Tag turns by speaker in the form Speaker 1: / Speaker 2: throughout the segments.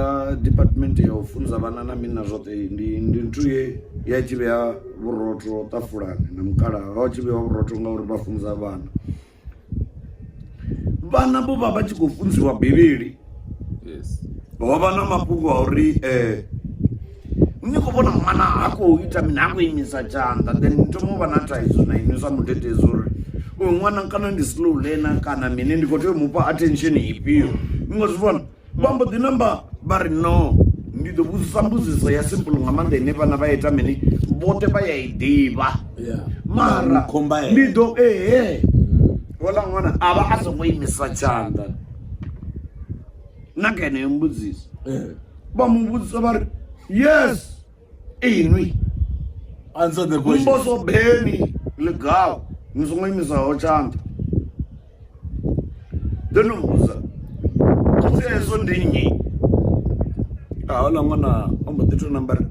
Speaker 1: heiḽa department ya u funza vhana na mini na zwoṱhe ndi nthu ye ya tshi vhea vhurotho ṱafulani na mukalaha vha tshi vhea vhurotho ngauri vha funza vhana. Vhana vho vha vha tshi khou funziwa bivhili. Ho vha na mafhungo a uri ni khou vhona ṅwana ha khou ita mini, ha khou imisa tshanḓa, then ni thoma u vha na thaidzo na inwi sa mudededzi uri uyu ṅwana kana ndi slow learner kana mini, ndi khou tea u mufha attention ifhio. Ni nga zwi vhona vha mbo ḓi namba vha ri no, ndi ḓo vhudzisa mbudziso ya simple nga maanḓa ine vhana vha ita mini, vhoṱhe vha ya i ḓivha. Mara ndi ḓo ehe houḽa ṅwana a vha a songo imisa tshanḓa na kha yeneyo mbudziso. Vha mu vhudzisa vha ri yes inwi
Speaker 2: answer the question.
Speaker 1: Mboso beni ligao ni songo imisaho tshanḓa. Ḓo no mbudza khotsi a Yesu ndi nnyi? A houḽa ṅwana o mbo ḓi tou namba ri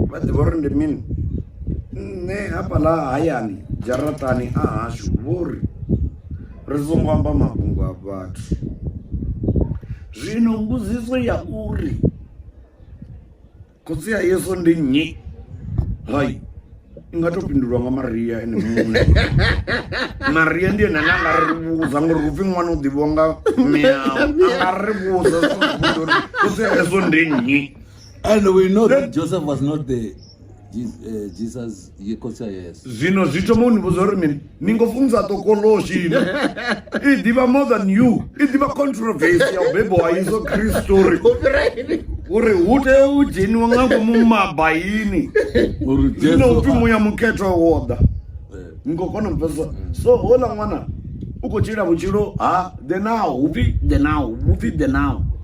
Speaker 1: vha ḓivha uri ndi mini. Nṋe hafhaḽa hayani dzharaṱani a hashu vho ri ri songo amba mafhungo a vhathu. Zwino mbudziso ya uri khotsi a Yesu ndi nnyi hai i nga to fhindulwa nga Maria ene muṋe. Maria ndi ene ane a nga ri vhudza ngori hupfi ṅwana u ḓivhiwa nga miawe, a nga ri vhudza uri khotsi a Yesu ndi nnyi.
Speaker 2: And we know that Joseph was not the Jesus ye khotsi a Yesu.
Speaker 1: Zwino zwi thoma u ni vhudza uri mini, ni ngo funza tokoloshi ino i ḓivha more than you, i ḓivha controversy ya u bebwa ha Yesu Kristo uri hu tea u dzheniwa nga ngomu mabaini
Speaker 2: uri
Speaker 1: zwino
Speaker 2: Jesu
Speaker 1: upfi muya mukhethwa wo ḓa. Ni khou kona u pfesesa? So houḽa ṅwana u khou tshila vhutshilo ha the now, hupfi the now, hupfi the now.